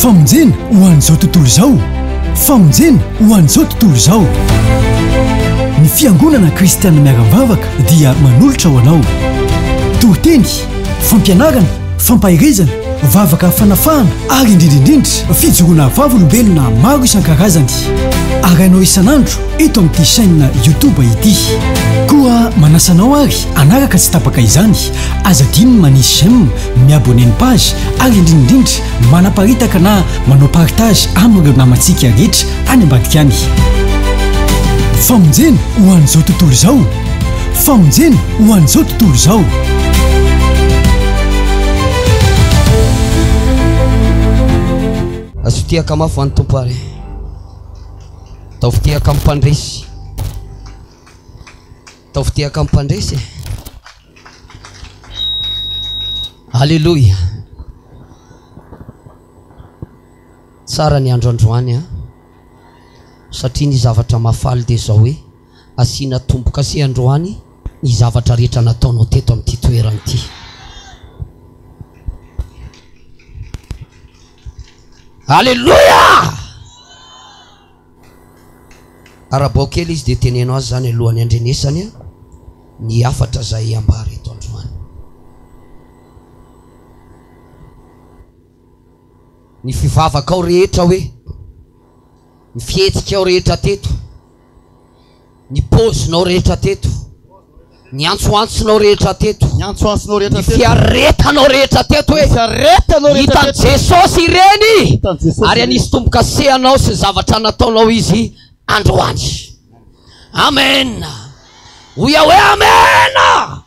Famonjena ho an'izao tontolo izao. Famonjena ho an'izao tontolo izao. Ny Fiangonana Kristiana Miara-mivavaka dia manolotra ho anao. Toriteny, fampianarana, fampaherezana, vavaka fanafahana ary indrindra indrindra fijoroana vavolombelona maro isan-karazany. Arahinao isan'andro eto amin'ity chaîne YouTube ity. Koa manasa anao ary hanaraka tsy tapaka izany. Aza adino ny manisy j'aime, mi-abonner ny page ary indrindra indrindra manaparitaka na manao partage amin'ireo namantsika rehetra any ambadika any. Famonjena ho an'izao tontolo izao! Famonjena ho an'izao tontolo izao! Azo tehaka mafy ho an'ny Tompo ary ataovy tehaka amin'ny mpandresy. Ataovy tehaka amin'ny mpandresy e. Aleloia. Tsara ny andro androany an. Satria ny zavatra mahafaly dia izao hoe asiana tombo-kase androany ny zavatra rehetra nataonao teto amin'ity toerana ity. Aleloia! Arabao kely izy dia teneno azy izany alohan'ny handrenesany ny hafatra izay ambara eto androany. Ny fivavakao rehetra hoe, ny fihetsikao rehetra teto, ny paozinao rehetra teto, ny antsoantsonao rehetra teto, Ny antsoantsonao rehetra ny teto. fiaretanao rehetra teto hoe Ny fiaretanao rehetra hitan'i teto. Jesosy ireny Hitan'i Jesosy ary ireny. hanisy tombo-kase anao sy ny zavatra nataonao Izy androany. Amen. Hoy aho hoe amena.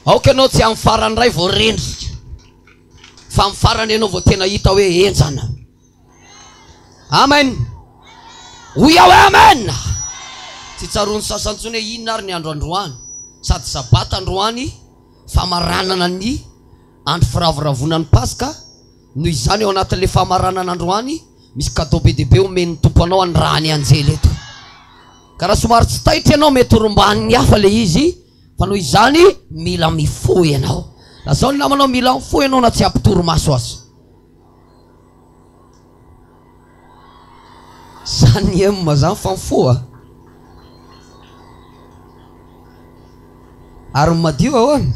Aoka ianao tsy amin'ny farany iray vao rendrika, fa amin'ny farany ianao vao tena hita hoe henjana. Amen. Hoy aho hoe amen. Tsy tsaroan'ny sasany intsony hoe inona ary ny andro androany. Sady sabata androany, famaranana ny andro firavoravoana ny Paska. Noho izany ao anatin'ilay famaranana androany, misy cadeau be dia be omen'ny Tompo anao hanirahany anjely eto. Ka raha somary tsy taitra ianao mety ho rombahan'ny hafa ilay izy, fa noho izany mila mifoha ianao. Lazao ny namanao mila mifoha ianao na tsy ampy torimaso aza. Zany M zany fa mifoha. Ary ny madio ahoana?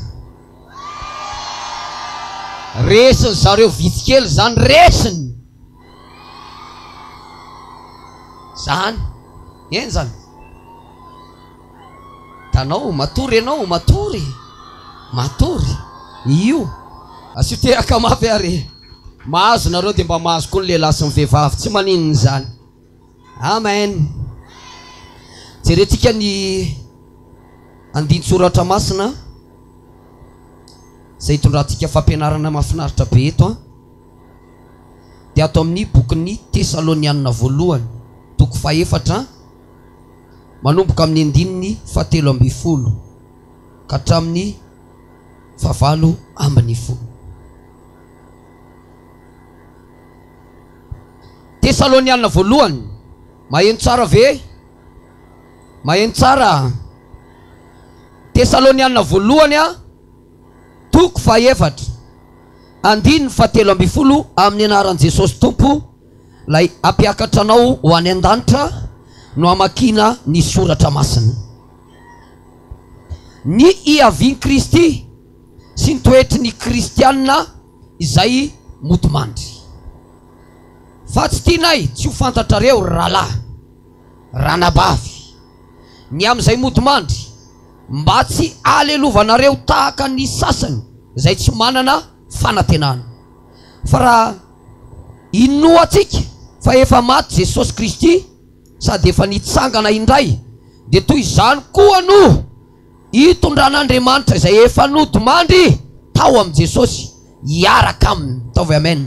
Resiny zareo vitsy kely zany, resiny. Zany, henjana. Hitanao, matory ianao, matory, matory. Io. Asio tehaka mafy ary e. Mahazo nareo dia mba mahazo koa ny lehilahy sy ny vehivavy, tsy maninona izany. Amen. Jerentsika ny andin-tsoratra masina izay hitondrantsika fampianarana mahafinaritra be eto an. Dia ato amin'ny bokin'ny Tesalonianina voalohany, toko fahefatra, manomboka amin'ny andininy fahatelo ambin'ny folo ka hatramin'ny fahavalo ambin'ny folo. Tesalonianina voalohany, maheno tsara ve? Maheno tsara? Tesalonianina voalohany a, toko fahefatra, andininy fahatelo ambin'ny folo amin'ny anaran'i Jesosy Tompo, Ilay hampiakatra anao ho any an-danitra no hamakiana ny soratra masina. Ny hiavian'i Kristy sy ny toetry ny kristiana izay mody mandry. Fa tsy tianay tsy ho fantatrareo, ry rahalahy, ranabavy, ny amin'izay mody mandry, mba tsy halelovanareo tahaka ny sasany izay tsy manana fanantenana. Fa raha inoantsika fa efa maty Jesosy Kristy sady efa nitsangana indray, dia toy izany koa no hitondran'Andriamanitra izay efa nodimandry tao amin'i Jesosy hiaraka aminy. Ataovy Amen.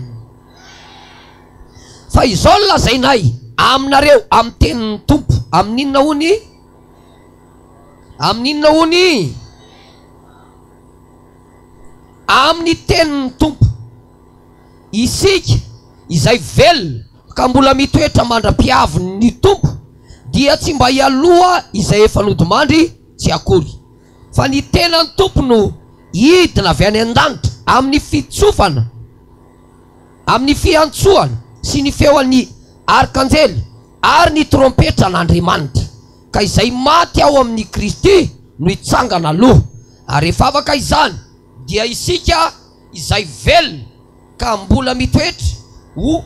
Fa izao no lazainay aminareo amin'ny tenin'ny Tompo. Amin'inona hono? Amin'inona hono? Amin'ny tenin'ny Tompo. Isika izay velona ka mbola mitoetra mandra-piavin' ny Tompo dia tsy mba hialoha izay efa nodimandry tsy akory. Fa ny tenan'ny Tompo no hidina avy any an-danitra amin'ny fitsofana. Amin'ny fiantsoana sy ny feon'ny arkanjely ary ny trompetran'Andriamanitra, ka izay maty ao amin'i Kristy no hitsangana aloha. Ary rehefa afaka izany, dia isika izay velona ka mbola mitoetra ho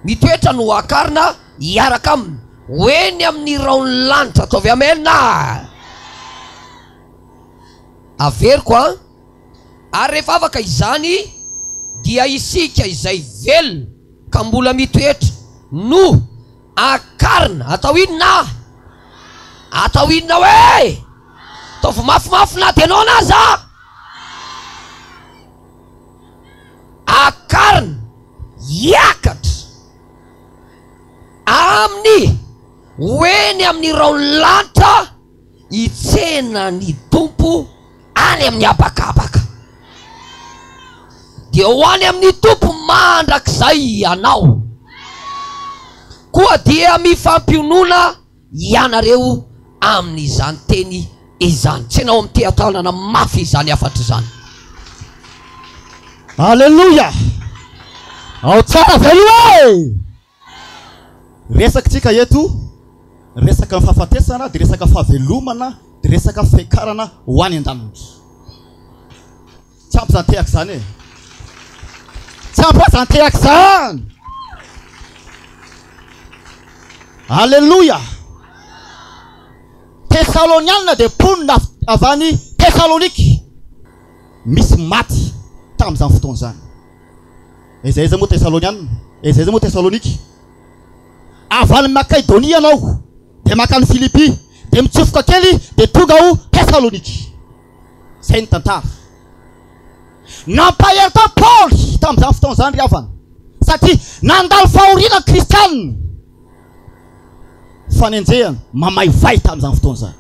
mitoetra no hakarina hiaraka aminy ho eny amin'ny rahon'ny lanitra. Ataovy amena! Averiko an! Ary rehefa afaka izany, dia isika izay velona ka mbola mitoetra no akarina. Atao inona? Atao inona hoe? Ataovy mafimafy na dia noana aza. Akarina hiakatra amin'ny ho eny amin'ny rahon'ny lanitra hitsena ny Tompo any amin'ny habakabaka. Dia ho any amin'ny Tompo mandrakizay ianao. Koa dia mifampionona ianareo amin'izany teny izany. Tsenao amin'ny teha-tanana mafy izany hafatra izany. Aleloia! Ao tsara ve io e? Resaka tsika eto, resaka ny fahafatesana dia resaka fahavelomana dia resaka fiakarana ho any an-danitra. Tsy ampy izany tehaka izany e. Tsy ampy izany tehaka izany. Aleloia. Tesalonianina dia mponina avy any Tesaloniky. Misy maty tamin'izany fotoana izany. Aiza aiza moa Tesalonianina? Aiza aiza moa Tesaloniky? Avy any Makaidonia ianao, dia mankany Filipy, dia mitsofoka kely, dia tonga ao Tesaloniky. Izay ny tantara. Nampahery tao Paoly tamin'izany fotoana izany ry havana, satria nandalo fahoriana ny kristianina. Fanenjehana mamaivay tamin'izany fotoana izany.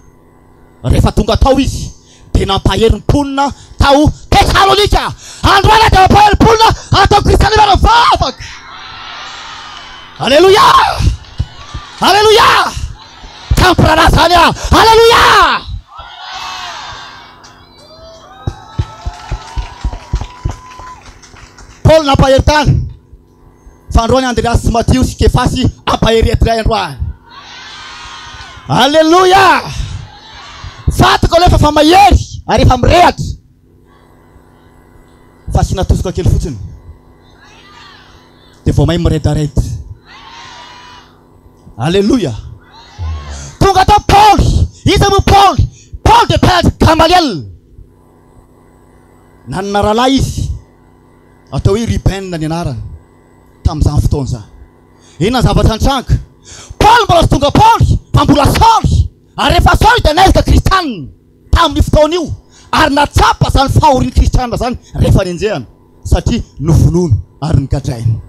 Rehefa tonga tao izy dia nampahery ny mponina tao Tesalonika. Androany dia mampahery mponina atao kristiana miara-mivavaka. Aleloia! Aleloia! Tsy ampy raharaha izany aho. Aleloia! Paoly nampahery tany. Fa androany Andreasy sy Matio sy Kefasy ampahery eto indray androany. Aleloia! Fantako aloha efa fa mahery ary efa mirehatra. Fa asiana tosoka kely fotsiny. Dia vao may miredareda. Aleloia! Tonga tao Paoly. Iza moa Paoly? Paoly dia mpianatr'i Gamaliel. Nanana rahalahy izy. Atao hoe Ruben ny anarany tamin'izany fotoana izany. Inona ny zavatra nitranga? Paoly mbola tsy tonga Paoly fa mbola Saoly. Ary rehefa Saoly dia naizika kristianina tamin'io fotoana io ary nahatsapa izany fahorian'ny kristianina izany rehefa nenjehana satria novonoina ary nogadraina.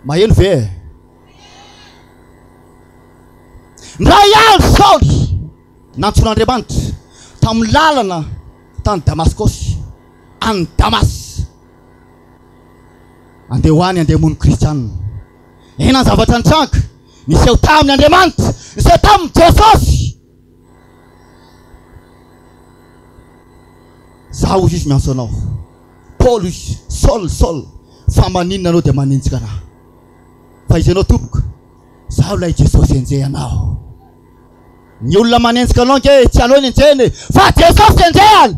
Maheno ve e? Indray andro Saoly nantsoin'Andriamanitra tamin'ny lalana tany Damaskosy. any Damas. Andeha ho any andeha hamono kristianina. Inona ny zavatra nitranga? Niseho taminy Andriamanitra, niseho taminy Jesosy. Zaho hoy izy miantso anao. Paoly hoy izy, Saul, Saul, fa maninona anao dia manenjika anah? Fa iza ianao tompoko? Zaho ilay Jesosy enjehanao. Ny olona manenjika anao ange tsy anao ny enjehiny fa Jesosy enjehany.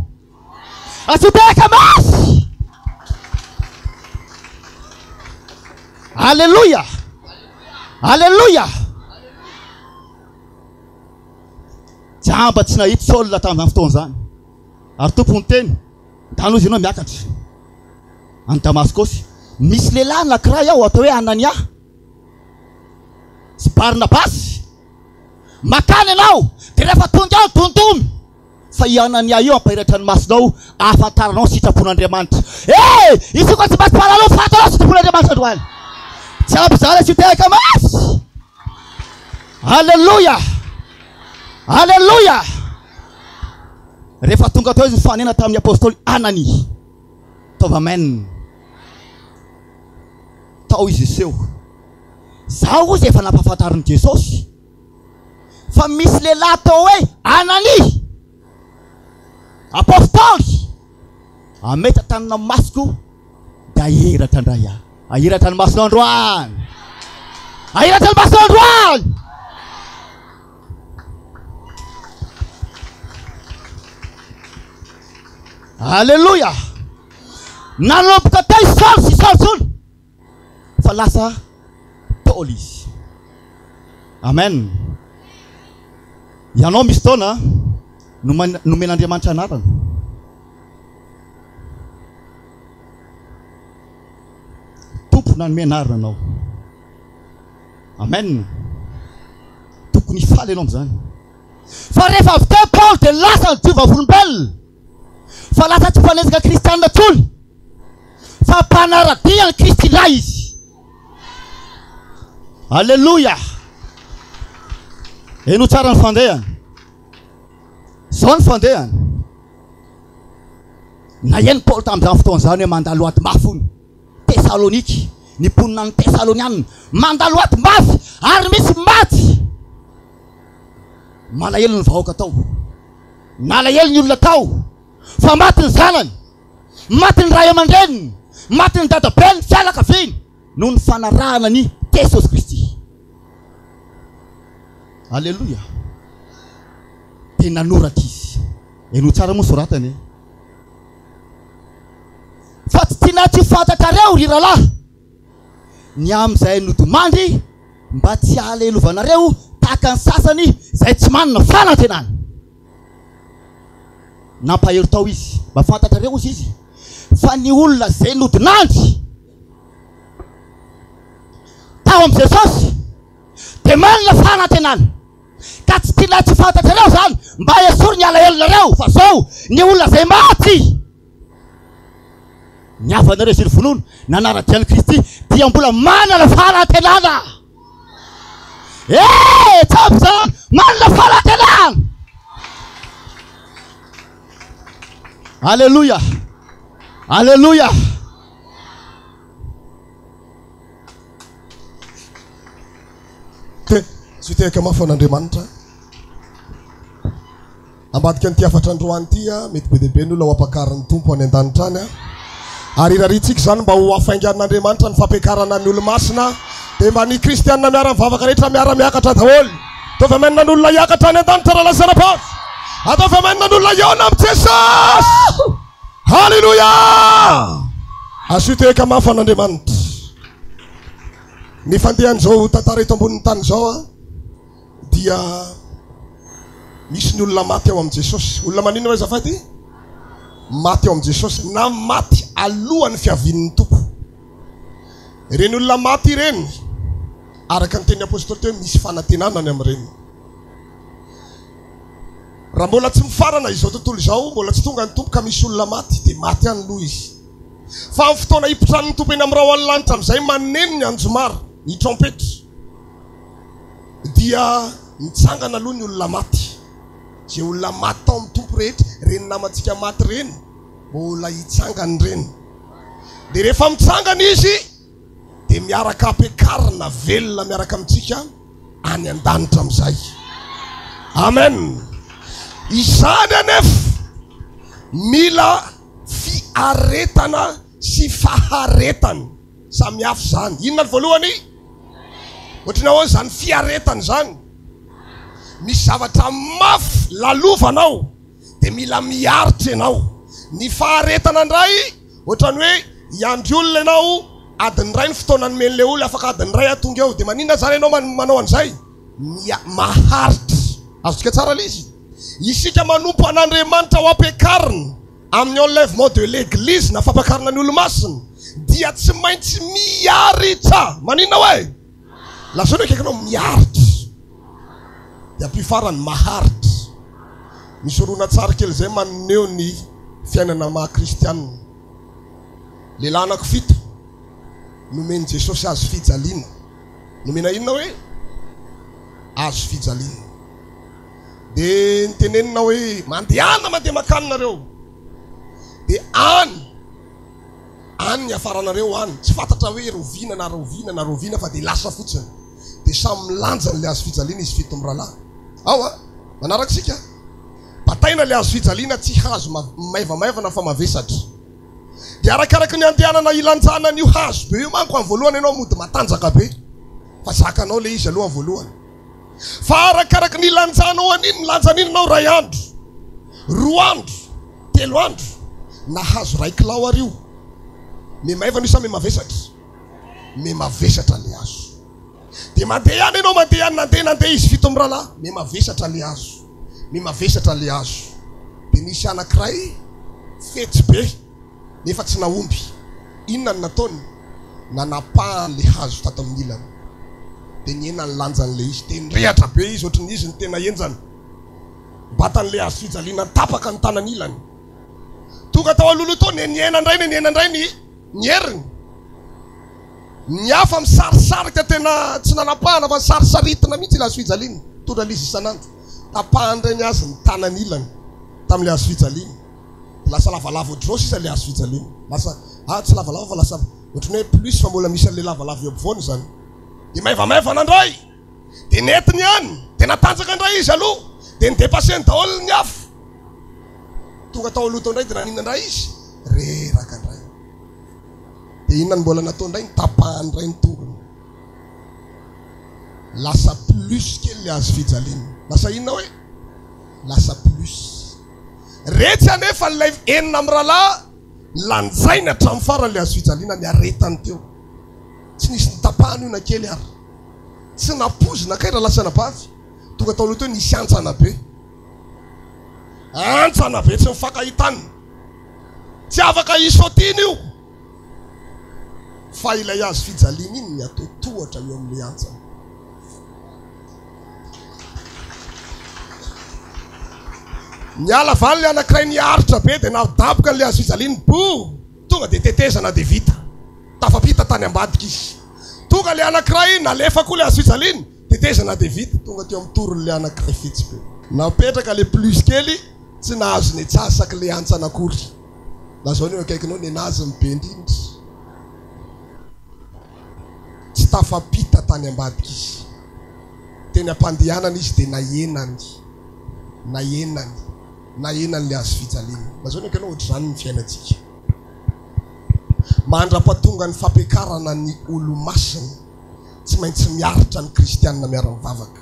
Asio tehaka mafy! Aleloia! Aleloia! Jamba tsy nahita Saul tamin'izany fotoana izany. Ary Tompo niteny, Ndana hozy ianao miakatra any Damaskosy. Misy lehilahy anankiray ao atao hoe Anania sy Barnabasy. Makany ianao, dia rehefa tonga ao dondomy. Fa i Anania io hampahiratra ny masonao ahafantaranao ny sitrapon'Andriamanitra. Eh! Isika tsy maintsy mahalala ny fantatrao ny sitrapon'Andriamanitra androany. Tsy ampy izany asio tehaka mafy. Aleloia! Aleloia! Rehefa tonga tao izy nifanena tamin'ny apostoly Anania. Taova amen. Tao izy niseho. Zaho ozy efa nampahafantarin'i Jesosy. Fa misy lehilahy atao hoe Anania, apostoly, hametra tanana masoko dia hieratra indray aho. Ahiratra ny masonao androany. Ahiratra ny masonao androany. Aleloia! Nanomboka teo i Saoly sy Saoly intsony fa lasa Paoly izy. Amen. Ianao misy taona nomen'Andriamanitra anarana. Tompo nanome anarana anao. Amen. Tokony hifaly ianao amin'izany. Fa rehefa avy teo Paoly dia lasa nidio vavolombelona fa lasa tsy mpanenjika kristianina intsony fa mpanara-dia an'i Kristy indray izy. Aleloia! Henoy tsara ny fandehany. Izao ny fandehany. Naheno Paoly tamin'izany fotoana izany hoe mandalo ady mafy hono. Tesaloniky, ny mponina any Tesaloniana. Mandalo ady mafy ary misy maty. Malahelo ny vahoaka tao. Nalahelo ny olona tao fa maty ny zanany, maty ny ray aman-dreniny, maty ny dadabeny, ny fianakaviany noho ny fanarahana an'i Jesosy Kristy. Aleloia. Dia nanoratra izy. Henoy tsara moa soratany e. Fa tsy tianay tsy ho fantatrareo, ry rahalahy, ny amin'izay nodimandry mba tsy halehelovanareo tahaka ny sasany izay tsy manana fanantenana. Nampahery tao izy, mba fantatrareo hozy izy, fa ny olona izay nodinandry tao amin'i Jesosy dia manana fanantenana. Ka tsy tianay tsy fantatrareo izany mba esory ny alahelonareo fa zao ny olona izay maty. Ny havanareo izay novonoina nanara-dia an'i Kristy dia mbola manana fanantenana. Eh, tsy ampy izany, manana fanantenana. Alléluia. Alléluia. Te, tsy hitehaka mafy ho an'Andriamanitra. Ambadika an'ity hafatra androany ity, mety be dia be ny olona ho ampakarin'ny Tompo any an-danitra any. Ary irariantsika izany mba ho hafainganin'Andriamanitra ny fampiakarana ny olo-masina, dia mba ny kristianina miara-mivavaka rehetra miara-miakatra daholo. Ataovy amen ny olona hiakatra any an-danitra rahalahy sy anabavy. Ataovy amen ny olona hihaona amin'i Jesosy. Haleloia! Asio tehaka mafy an'Andriamanitra. Ny fandehan'izao tantara eto ambonin'ny tany izao dia misy ny olona maty ao amin'i Jesosy. Olona maninona hoe azafady? Maty ao amin'i Jesosy na maty alohan'ny fiavian'ny Tompo. Ireny olona maty ireny, araka ny tenin'ny apostoly teo, misy fanantenana any amin'ireny. Raha mbola tsy mifarana izao tontolo izao, mbola tsy tonga ny Tompo ka misy olona maty, dia maty ihany aloha izy. Fa amin'ny fotoana hipotran'ny Tompo eny amin'ny rahon'ny lanitra amin'izay maneno ny anjomara, ny trompetra, dia mitsangana aloha ny olona maty. Izay olona maty tao amin'ny Tompo rehetra, ireny namantsika maty ireny, mbola hitsangana ireny. Dia rehefa mitsangana izy, dia miaraka ampiakarina velona miaraka amintsika any an-danitra amin'izay. Amen. Izany anefa mila fiaretana sy faharetana. Samy hafa izany. Inona ny voalohany? Ohatran'ny ahoana izany fiaretana izany? Misy zavatra mafy lalovanao dia mila miaritra ianao. Ny faharetana indray ohatran'ny hoe hiandry olona ianao, adiny iray ny fotoana nomen'ilay olona, afaka adiny iray aho tonga eo. Dia maninona izany ianao manao an'izay? Mia maharitra. Azontsika tsara ilay izy? Isika manompo an'Andriamanitra ho ampiakarina amin'ny enlèvement de l'église na fampakarina ny olomasina dia tsy maintsy miaritra. Maninona hoe? Lazao ny akaikinao miaritra. Dia ampio farany maharitra. Misy horonantsary kely izay maneho ny fiainana maha kristianina. Lehilahy anankifito nomen'i Jesosy hazo fijaliana. Nomena inona hoe? Hazo fijaliana. Dia nitenenina hoe mandehana mandeha mankany nareo. Dia any, any ny hiafaranareo any. Tsy fantatra hoe rahoviana na rahoviana na rahoviana fa dia lasa fotsiny. Dia samy milanja an'ilay hazo fijaliana izy fito mirahalahy. Ao a! Manaraka isika? Bataina ilay hazo fijaliana tsy hazo maivamaivana fa mavesatra. Dia arakaraky ny andehanana hilanjana an'io hazo be io manko amin'ny voalohany ianao mody matanjaka be fa zakanao ilay izy aloha amin'ny voalohany. Fa arakaraky ny hilanjanao an'iny, milanja an'iny ianao iray andro, roa andro, telo andro, nahazo iray kilao ary io. Mihamaivana io sa mihamavesatra? Mihamavesatra ilay hazo. Dia mandeha ihany ianao, mandeha ihany, nandeha, nandeha izy fito mirahalahy, mihamavesatra ilay hazo, mihamavesatra ilay hazo. Dia nisy anankiray fetsy be, nefa tsy nahomby. Inona no nataony? Nanapahany ilay hazo tato amin'ny ilany. Dia nihena ny lanjan'ilay izy. Dia nirehatra be izy, ohatran'ny izy no tena henjana. Batan'ilay hazo fijaliana tapaka ny tanany ilany. Tonga tao alohaloha tao, nihena indray, nihena indray ny ny heriny. Ny hafa misarisarika tena tsy nanapahana fa sarisaritina mihitsy ilay hazofijaliana, mitondra ilay izy isan'andro. Tapahany indray ny azy ny tanany ilany tamin'ilay hazofijaliana. Dia lasa lavalava ohatr'izao sisa ilay hazofijaliana. Lasa, ah tsy lavalava fa lasa ohatran'ny hoe plus fa mbola misy an'ilay lavalava eo ampovoany izany. Dia maivamaivana indray. Dia nentiny ihany, dia natanjaka indray izy aloha, dia ni-depasser-ny daholo ny hafa. Tonga tao aloha tao indray dia naninona indray izy? Reraka indray. Dia inona no mbola natao indray? Notapahany indray ny tongony. Lasa plus kely ilay hazo fijaliana. Lasa inona hoe? Lasa plus. Retsy anefa ilay enina mirahalahy lanjainy hatramin'ny farany ilay hazo fijaliana niaretany teo. Tsy nisy notapahana io na kely ary. Tsy nampoizina kay rahalahy sy anabavy. Tonga tao aloha teo nisy hantsana be. Hantsana be tsy mifankahitana. Tsy afaka hisaotiana io. Fa ilay hazo fijaliana iny ny atao tohatra eo amin'ilay hantsana. Niala valy ilay anankiray niaritra be dia nadaboka an'ilay hazo fijaliana. Boum! Tonga dia tetezana dia vita. Tafapita tany ambadika izy. Tonga ilay anankiray, nalefa koa ilay hazo fijaliana, tetezana dia vita. Tonga teo amin'ny torin'ilay anankiray fetsy be. Napetraka ilay plus kely, tsy nahazo ny antsasak'ilay hantsana akory. Lazao ny eo akaikinao, nenazy ny be indrindra. Tsy tafapita tany ambadika izy. Teny am-pandehanana izy dia nahenany, nahenany, nahenany ilay hazo fijaliana. Lazao ny akaikinao, ohatr'izany ny fiainantsika. Mandra-pahatonga ny fampiakarana ny Olomasina, tsy maintsy miaritra ny kristiana miara-mivavaka.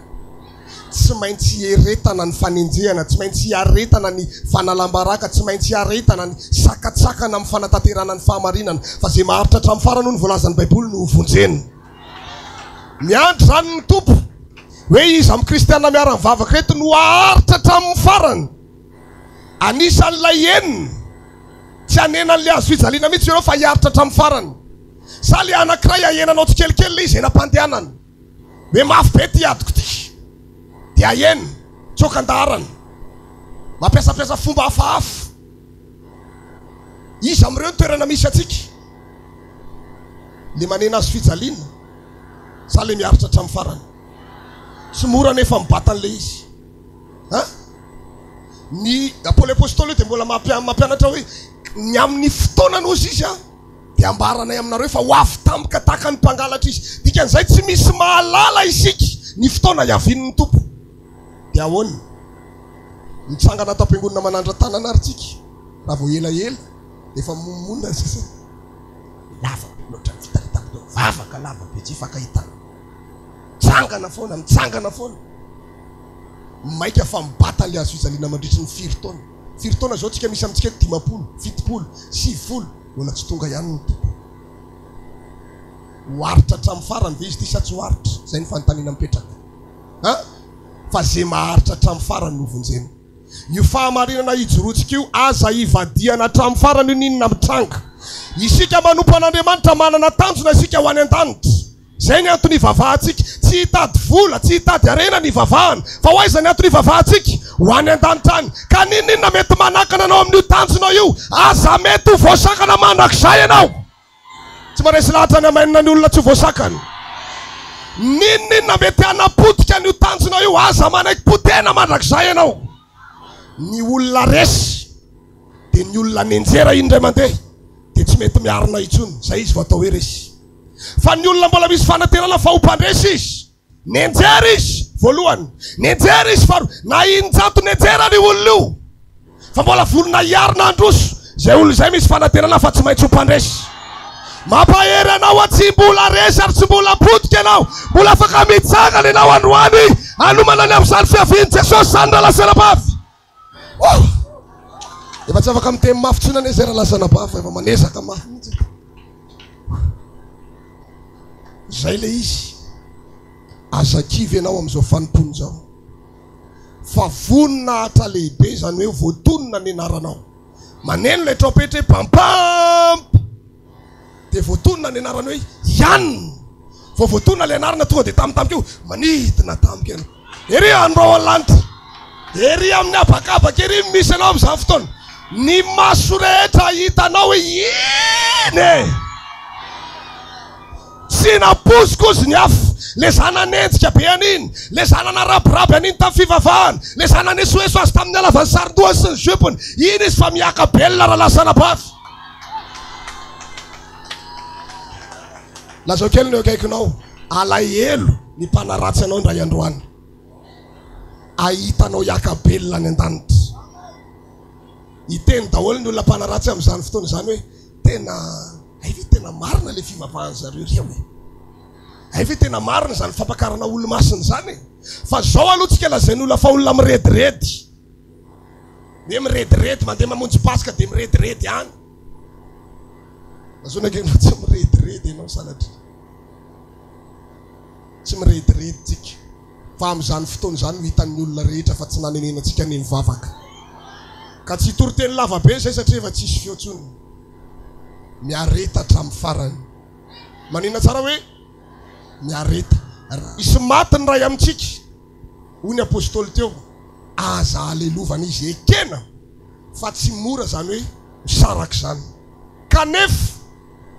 Tsy maintsy ieretana ny fanenjehana, tsy maintsy iaretana ny fanalam-baraka, tsy maintsy iaretana ny sakatsakana amin'ny fanatanterahana ny fahamarinana, fa izay maharitra hatramin'ny farany hoy ny voalazan'ny Baiboly no hovonjena. Miandry izany ny Tompo, hoe iza amin'ny kristiana miara-mivavaka ireto no haharitra hatramin'ny farany. Anisan'ilay enina. Tsy hanena an'ilay hazo fijaliana mihitsy ireo fa hiaritra hatramin'ny farany. Sa ilay anankiray ahenanao tsikelikely ilay izy eny am-pandehanana. Hoe mafy be ity adiko ity. Dia ahena, tsoaka an-daharana. Mampiasampiasa fomba hafahafa. Iza amin'ireo ny toerana misy antsika? Ilay manena hazo fijaliana sa ilay miaritra hatramin'ny farany? Tsy mora anefa mibata an'ilay izy. An? Ny Paoly Apostoly dia mbola mampianatra hoe ny amin'ny fotoana hozy izy an, dia ambaranay aminareo fa ho avy tampoka tahaka ny mpangalatra izy. Dikan'izay tsy misy mahalala isika ny fotoana hiavian'ny Tompo. Dia ahoana? Mitsangana ato am-piangonana manandra-tanana ary tsika raha vao elaela efa momonona sisa. Lava be loatra ny fitaritako teo. Vavaka lava be tsy ifankahitana. Mitsangana foana, mitsangana foana. Maika fa mibata ilay hazo fijaliana mandritry ny firy taona? Firy taona izao tsika misy amintsika eto 50, 70, 90, mbola tsy tonga ihany ny Tompo. Ho aritra hatramin'ny farany ve izy ity sa tsy ho aritra? Izay ny fanontaniana mipetraka. An? Fa ze maharitra hatramin'ny farany no vonjena. Io fahamarinana ijoroantsika io aza ivadihana hatramin'ny farany io n'inona mitranga. Isika manompo an'Andriamanitra manana tanjona isika ho any an-danitra. Izay ny antony ivavahantsika. Tsy hitady vola, tsy hitady harena ny ivavahana. Fa ho aiza ny antony ivavahantsika? Ho any an-danitra any. Ka n'inon'inona mety manakana anao amin'io tanjonao io, aza mety ho voasakana mandrakizay ianao. Tsy maresy lahatra ny hamainina ny olona tsy ho voasakana. N'inon'inona mety hanapotika an'io tanjonao io, aza manaiky potehina mandrakizay ianao. Ny olona resy dia ny olona nenjera indray mandeha dia tsy mety miarina intsony. Izay izy vao atao hoe resy. Fa ny olona mbola misy fanantenana fa ho mpandresy izy. Nenjera izy voalohany, nenjera izy faharoa, na injato nenjera io olona io fa mbola vonona hiarina handroso. Izay olona izay misy fanantenana fa tsy maintsy ho mpandresy. Mampahery anao aho tsy mbola resy ary tsy mbola potika ianao. Mbola afaka mitsangana ianao androany hanomana ny amin'izany fiavian'i Jesosy izany rahalahy sy anabavy. Oh! Efa tsy afaka miteny mafy intsony anie izay rahalahy sy anabavy fa efa manezaka mafy mihitsy. Izay ilay izy. Aza kivy ianao amin'izao fanompoana izao. Fa voninahitra lehibe izany hoe voatonona ny anaranao. Maneno ilay trompetra hoe pampamp! Dia voatonona ny anarany hoe Ian. Vao voatonona ilay anarana tonga dia tampotampoka eo, manidina tampoka ianao. Ery andro ao an-lanitra. Ery amin'ny habakabaka ery no misy anao amin'izany fotoana. Ny maso rehetra hahita anao hoe iny e! Tsy nampoiziko ozy ny hafa. Le za nanenjika be an'iny, le za nanarabiraby an'iny tamin'ny fivavahana, le za nanesoeso azy tamin'ny halavan'ny saron-dohany sy ny jupe-ny. Iny izy fa miaka-belona rahalahy sy anabavy. Lazao kely ny eo akaikinao, alahelo ny mpanaratsy anao indray androany. Ahita anao hiaka-belona any an-danitra. Hiteny daholo ny olona mpanaratsy amin'izany fotoana izany hoe tena Hay ve tena marina ilay fivavahan zareo ireo e? Hay ve tena marina izany fampakarana olo-masina izany e? Fa zao aloha tsika lazain'olona fa olona mirediredy. Hoe mirediredy mandeha mamonjy paska dia mirediredy any. Lazao ange ianao tsy mirediredy ianao sanatria. Tsy mirediredy tsika. Fa amin'izany fotoana izany no hitan'ny olona rehetra fa tsy nanenenantsika ny mivavaka. Ka tsy hitory teny lava be izay satria efa tsisy feo intsony. Miareta hatramin'ny farany. Manina tsara hoe miareta. Raha misy maty ny iray amintsika, hoy ny apostoly teo, aza alelovana izy. Ekena fa tsy mora izany hoe misaraka izany. Kanefa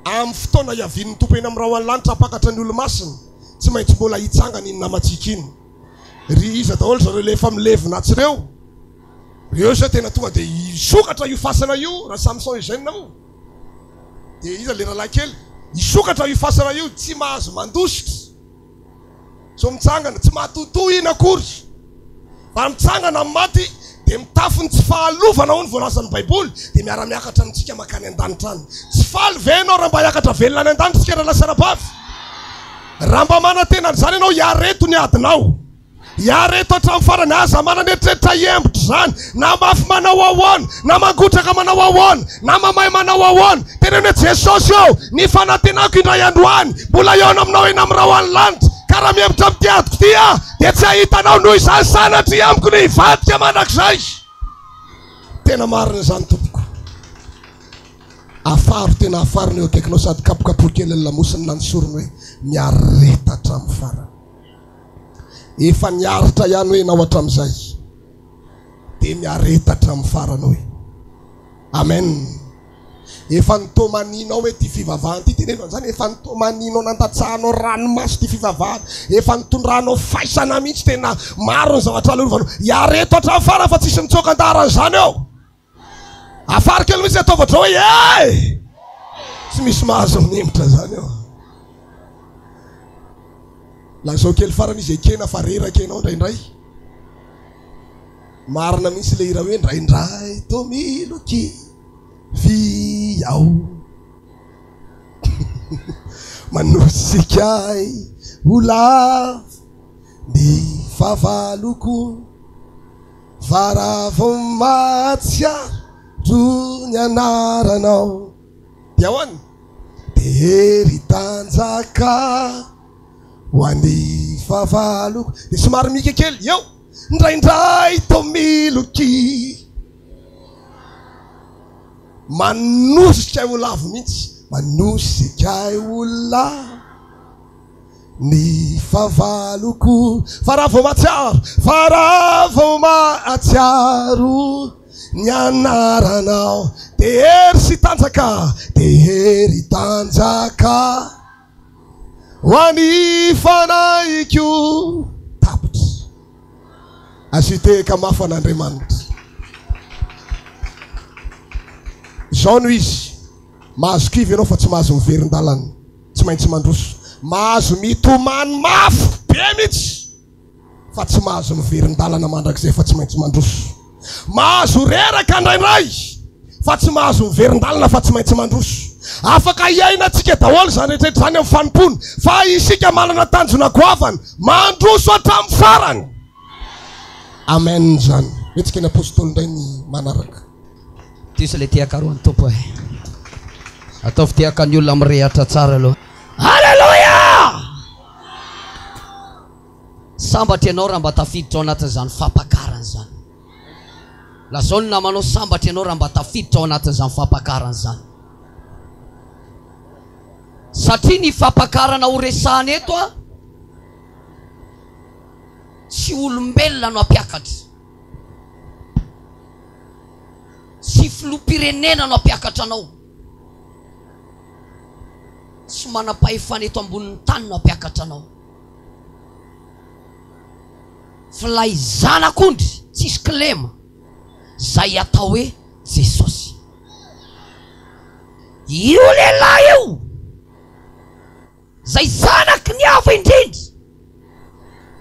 amin'ny fotoana hiavian'ny Tompo eny amin'ny rahon'ny lanitra hampakatra ny olo-masina, tsy maintsy mbola hitsangana iny namantsika iny. Ry iza daholo zareo ilay efa milevina atsy ireo? Reo zao tena tonga dia hisokatra io fasana io raha Samson Eugène moa dia iza le rahalahy kely hisokatra io fasana io tsy mahazo mandositra sao mitsangana tsy mahatotoa iny akory fa mitsangana amin'ny maty dia mitafy ny tsy fahalovana hoy ny voalazan'ny baiboly dia miara-miakatra amintsika makany an-danitra any tsy faly ve ianao raha mba hiakatra velona any an-danitra isika rahalahy sy anabavy raha mba manantena an'izany ianao hiareto ny adinao Iareto hatramin'ny farany, aza manana eritreritra hiembotra izany, na mafy manao ahoana, na mangotraka manao ahoana, na mamay manao ahoana. Teneno hoe, Jesosy ô, ny fanantenako indray andro any, mbola hihaona aminao eny amin'ny rahon'ny lanitra, ka raha mihemotra amin'ity adiko ity aho, dia tsy hahita anao noho izany sanatria amiko ny hivadika mandrakizay. Tena marina izany tompoko. Afaro, tena afaro ny eo akaikinao sady kapokapohy kely ny lamosiny na ny sorony hoe miareta hatramin'ny farany. Efa niaritra ihany hoe ianao hatramin'izay. Dia miareta hatramin'ny farany hoe. Amen. Efa nitomaninao hoe ity fivavahana ity, teneno an'izany, efa nitomaninao nandatsahanao ranomaso ity fivavahana, efa nitondranao faisana mihitsy, tena maro ny zavatra lalovanao. Iareto hatramin'ny farany fa tsisy mitsoaka an-daharan'izany eo. Afaro kely mihitsy ataovy ohatr'izao hoe eh! Tsy misy mahazo minemitra zany eo. Lazao kely farany izy ekena fa reraka ianao indraindray. Marina mihitsy ilay hira hoe indraindray toa miloky vy aho. Manosika ahy ho lavo ny fahavaloko. Fa raha vao mahatsiaro ny anaranao. Dia ahoana? Dia hery tanjaka ho an'ny fahavaloko. Dia somary mika kely eo. Indraindray toa miloky. Manosika ahy ho lavo mihitsy. Manosika ahy ho lavo. Ny fahavaloko. Fa raha vao mahatsiaro, fa raha vao mahatsiaro ny anaranao, dia hery sy tanjaka, dia hery tanjaka ho an'ny fanahiko. Tapitra. Asio tehaka mafy an'Andriamanitra. Izao no izy, mahazo kivy ianao fa tsy mahazo miverin-dalana. Tsy maintsy mandroso. Mahazo mitomany mafy be mihitsy fa tsy mahazo miverin-dalana mandrakizay fa tsy maintsy mandroso. Mahazo reraka indraindray. Fa tsy mahazo miverin-dalana fa tsy maintsy mandroso. Afaka hiainantsika daholo izany rehetra izany amin'ny fanompoana, fa isika manana tanjona goavana, mandroso hatramin'ny farany. Amen izany. Hetsika ny Apostoly indray ny manaraka. Diso le tehaka aloha ny Tompo e. Ataovy tehaka ny olona mirehatra tsara aloha. Alléluia! Sambatra ianao raha mba tafiditra ao anatin'izany fampakarana izany. Lazao ny namanao sambatra ianao raha mba tafiditra ao anatin'izany fampakarana izany. Satria ny fampakarana ho resahana eto a, tsy olombelona no hampiakatra. Tsy filoham-pirenena no hampiakatra anao. Tsy manam-pahefana eto ambonin'ny tany no hampiakatra anao. F'ilay Zanak'ondry tsisy kilema, izay atao hoe Jesosy. Io lehilahy io, izay Zanaky ny Avo Indrindra,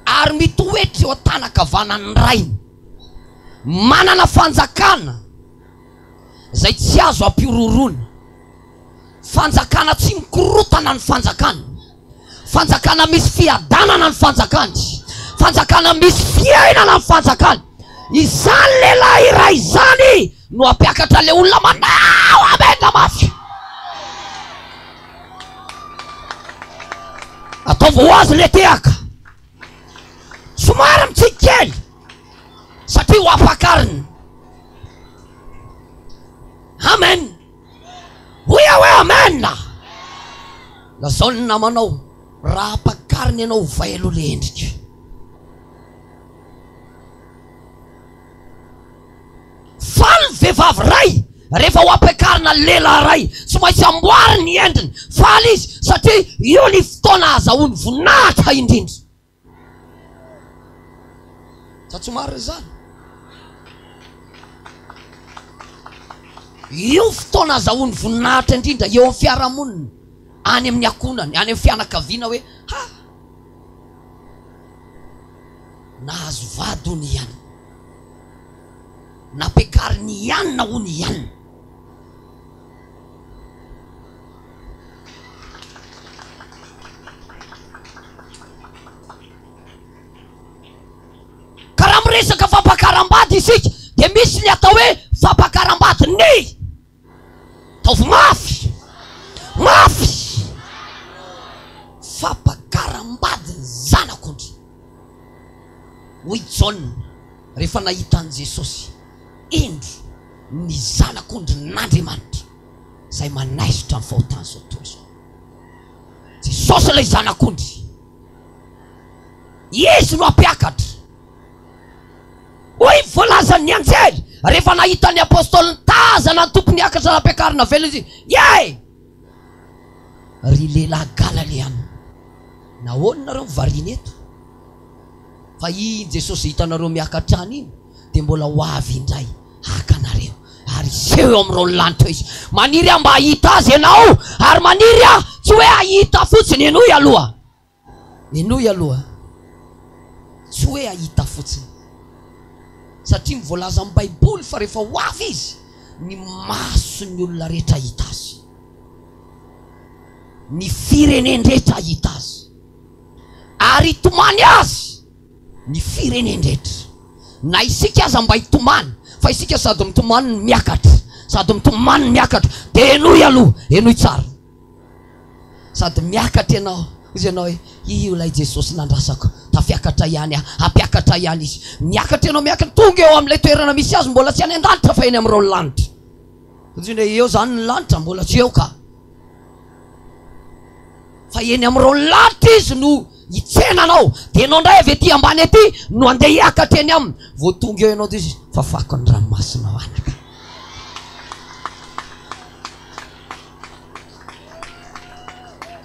ary mitoetra eo an-tanan-kavanan'ny Rainy, manana fanjakana izay tsy azo ampihorohoroana, fanjakana tsy mikorotana ny fanjakany. Fanjakana misy fiadanana ny fanjakany. Fanjakana misy fiainana ny fanjakany. Izany lehilahy iray izany no hampiakatra ilay olona manao amena mafy. Ataovy ho azy ilay tehaka. Somary mitsiky kely satria ho ampakarina. Amen. Hoy aho hoe Amen! Lazao ny namanao raha ampakarina ianao ovay aloha le endrika. Faly ny vehivavy iray rehefa ho ampiakarina lehilahy iray, tsy maintsy amboariny ny endriny. Faly izy satria io ny fotoana ahazahoany voninahitra indrindra. Sa tsy marina izany? Io fotoana azahoany voninahitra indrindra eo amin'ny fiarahamonina, any amin'ny ankohonany, any amin'ny fianakaviana hoe ha! Nahazo vady hono i Anna. Nampiakarin'i Anna hono i Anna. Ka raha miresaka fampakaram-bady isika dia misy ny atao hoe fampakaram-bady ny ataovy mafy mafy fampakaram-bady ny zanak'ondry hoy Jaona rehefa nahita an'i Jesosy indro ny zanak'ondrin'Andriamanitra izay manaisotra ny fahotan'izao tontolo izao. Jesosy ilay Zanak'ondry. Izy no hampiakatra. Hoy ny voalazan'ny anjely rehefa nahita ny apostoly nitazana ny Tompo niakatra nampiakarina velona izy, Ye! Ry lehilahy Galaleana, nahoana nareo no variana eto? Fa iny Jesosy izay hitanareo miakatra any iny dia mbola ho avy indray haka anareo ary hiseho eo amin'ireo lanitra eo izy. Maniry aho mba hahita azy ianao ary maniry aho tsy hoe hahita fotsiny, henoy aloha, henoy aloha, tsy hoe hahita fotsiny satria ny voalazan'ny baiboly fa rehefa ho avy izy ny mason'ny olona rehetra hahita azy, ny firenen-drehetra hahita azy ary hitomany azy. ny firenen-drehetra. Na isika aza mba hitomany, fa isika sady mitomany no miakatra, sady mitomany no miakatra. Dia henoy aloha, henoy tsara. Sady miakatra ianao, hoy ianao hoe, io ilay Jesosy nandrasako, tafiakatra ihany aho, hampiakatra ihany Izy. Miakatra ianao, miakatra, tonga eo amin'ilay toerana misy Azy, mbola tsy any an-danitra fa eny amin'ireo lanitra. Hoy ianao hoe, eo izany ny lanitra, mbola tsy eo ka. Fa eny amin'ireo lanitra izy no hitsena anao, dia ianao indray avy ety ambany ety no handeha hiakatra eny aminy. Vao tonga eo ianao dia izy, fafako ny ranomasinao anaka.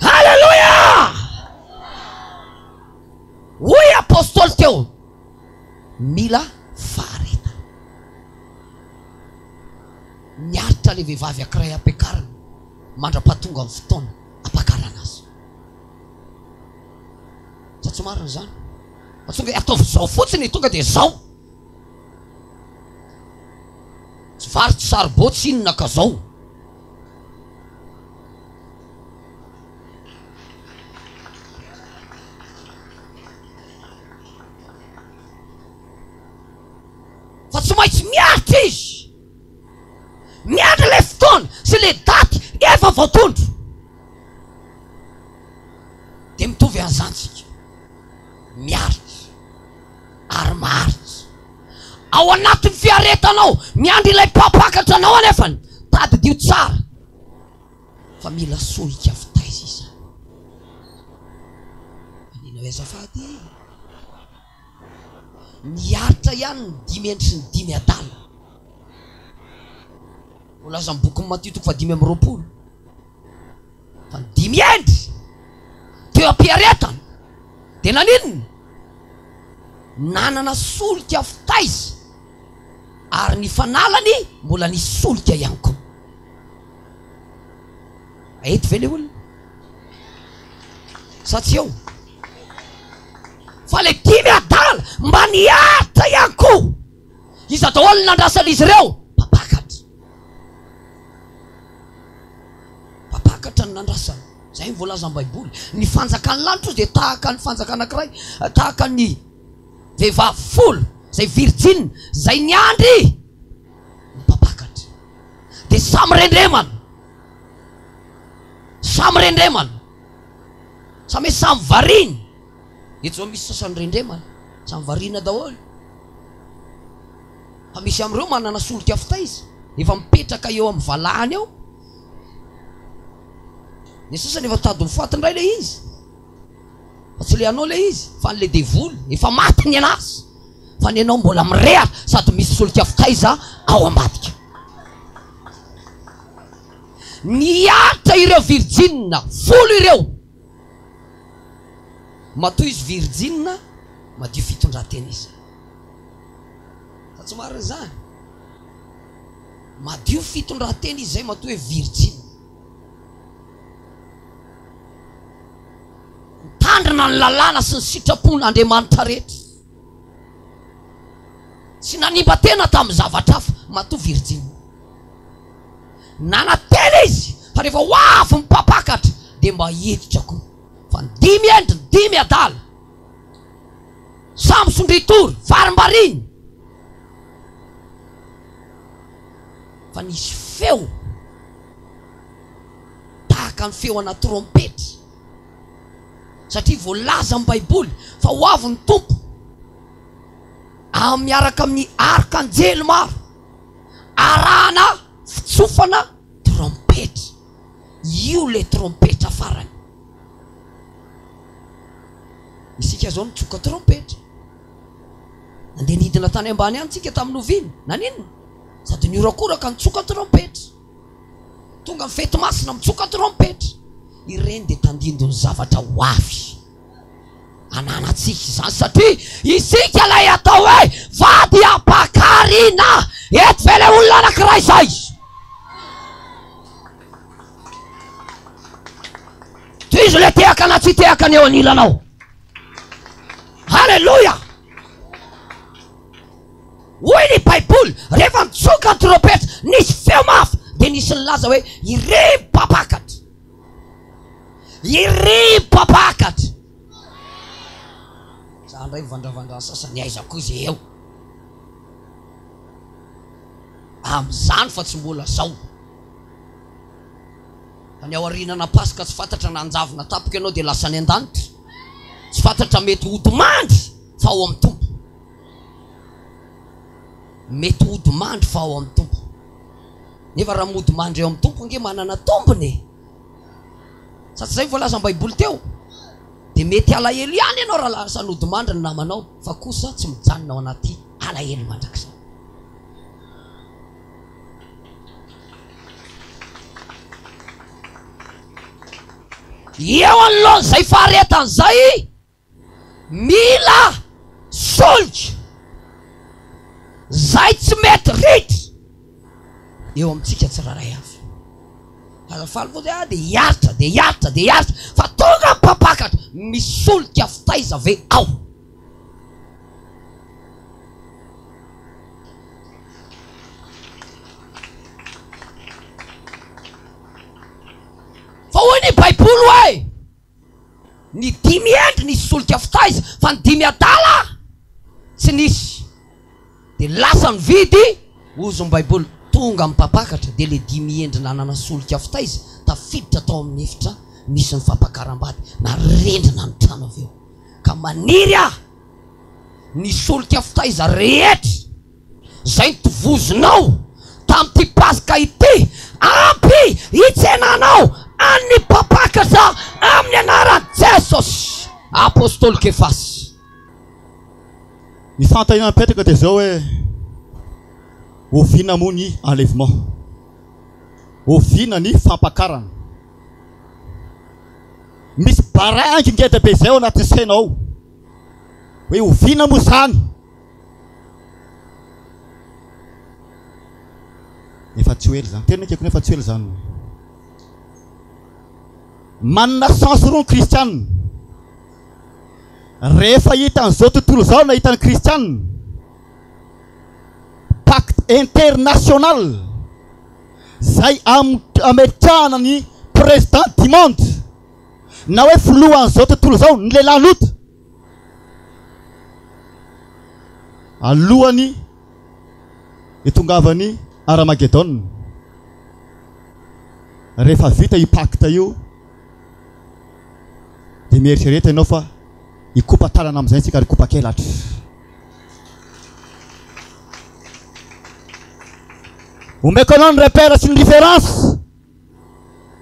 Haleloia! Hoy apostoly teo, mila faharetana. Niaritra ilay vehivavy ankiray ampiakarina mandra-pahatonga ny fotoana ampakarana azy. Sa tsy marina izany? Fa tsy tonga hoe ataovy izao fotsiny, tonga dia izao. Tsy. vary tsy saribao tsy inona ka zao. Fa tsy maintsy miaritra izy. Miandry ilay fotoana sy ilay daty efa voatondro. Dia mitovy an'izany isika. Miaritra ary maharitra. Ao anatin'ny fiaretanao miandry ilay mpampakatra anao anefany, tadidio tsara fa mila solika fitaiza izany. Manina hoe azafady? Niaritra ihany ny dimy hendry sy ny dimy adala. Voalazan'ny bokin'i Matio toko fahadimy amby 20 fa ny dimy hendry teo am-piaretana dia naninona? Nanana solika fitaiza ary ny fanalany mbola nisy solika ihany koa. Eto ve le olona? Sa tsy eo? Fa le dimy adala mba niaritra ihany koa. Iza daholo no nandrasan'izy ireo? Mpampakatra. Mpampakatra no nandrasany. Izay no voalazan'ny Baiboly. Ny fanjakan'ny lanitra ozy dia tahaka ny fanjaka anankiray, tahaka ny vehivavy folo izay virjina, izay niandry ny mpampakatra. Dia samy rendremana. Samy rendremana. Samy hoe samy variana. Eto izao misy sasany rendremana, samy variana daholo. Fa misy amin'ireo manana solika fitaiza, efa mipetraka eo amin'ny valahany eo. Ny sasany efa tady ho faty indray ilay izy. Fa tsy ilay anao ilay izy, fa an'ilay devoly. Efa maty ny anazy. Fa ny anao mbola mirehatra sady misy solika fitaiza ao ambadika. Niaritra ireo virjinina folo ireo. Matoa izy virjinina, madio fitondran-tena izy. Sa tsy marina izany? Madio fitondran-tena izy izay matoa hoe virjinina. Mitandrina ny lalàna sy ny sitrapon'Andriamanitra rehetra. Tsy nanimba tena tamin'ny zavatra hafa, matoa virjinina. Nanantena izy fa rehefa ho avy ny mpampakatra dia mba hiditra koa. Fa ny dimy hendry, ny dimy adala. Samy sondritory, varimbariny. Fa nisy feo tahaka ny feo ana trompetra. Satria voalaza amin'ny Baiboly fa ho avy ny Tompo miaraka amin'ny arkanjely maro. Arahana fitsofana trompetra. Io ilay trompetra farany. Isika izao mitsoka trompetra. Nandeha nidina tany ambany any tsika tamin'ny oviana? Naninona? Sady nihorakoraka nitsoka trompetra. Tonga ny fety masina mitsoka trompetra. Ireny dia tandindon'ny zavatra ho avy. Ananantsika izany satria isika ilay atao hoe vady ampakarina. Eto ve ilay olona anankiray izay? Tohizo ilay tehaka na tsy tehaka ny eo anilanao. Haleloia! Hoy ny Baiboly, rehefa nitsoka ny trompetra, nisy feo mafy, dia nisy nilaza hoe, Iry mpampakatra! Iry mpampakatra! Za ndray mivandravandra ny sasany aiza koa izy eo amin'izany fa tsy mbola zao. Fa ny aorianana Paska tsy fantatra na hanjavona tampoka ianao dia lasa any an-danitra. Tsy fantatra mety hodimandry fa ao amin'ny Tompo. Mety hodimandry fa ao amin'ny Tompo. Nefa raha mody mandry eo amin'ny Tompo ange manana tombony e! Sa tsy izay voalazan'ny Baiboly teo? Dia mety halahelo ihany ianao raha lasa nodimandry ny namanao, fa kosa tsy mijanona ao anaty alahelo mandrakizay. Eo anoloan'izay faharetana izay, Mila solika zay tsy mety ritra eo amintsika tsirairay avy. Aza faly fotsiny ah dia hiaritra dia hiaritra dia hiaritra fa tonga ny mpampakatra, misy solika fitaiza ve ao? Hoy ny Baiboly hoe, Ny dimy hendry nisy solika fitaiza, fa ny dimy adala tsy nisy. Dia lasa nividy, hozy ny Baiboly, tonga ny mpampakatra, dia ilay dimy hendry nanana solika fitaiza, tafiditra tao amin'ny efitra misy ny fampakaram-bady, narendrina ny trano avy eo. Ka maniry aho ny solika fitaiza rehetra izay notovozinao tamin'ity Paska ity, ampy hitsenanao an'ny mpampakatra amin'ny anaran'i Jesosy. Apostoly Kefasy. Ny fanontaniana mipetraka dia izao hoe, oviana moa ny enlèvement? Oviana ny fampakarana? Misy baraingo ngeda be izay ao anatin'ny saina ao hoe oviana moa izany? Efa tsy ho ela izany. Tena ekeko nefa tsy ho ela izany. Manana chance roa ny kristianina. Rehefa hitan'izao tontolo izao na hitan'ny kristianina, pacte international izay ametrahana ny président du monde na hoe filohan'izao tontolo izao ny lehilahy nota alohan'ny hitongavan'ny Aramagedona. Rehefa vita io pacte io dia mieritrereta ianao fa hikopa-tanana amin'izay isika ary hikopa-kelatra. Omeko anao ny repère sy ny référence.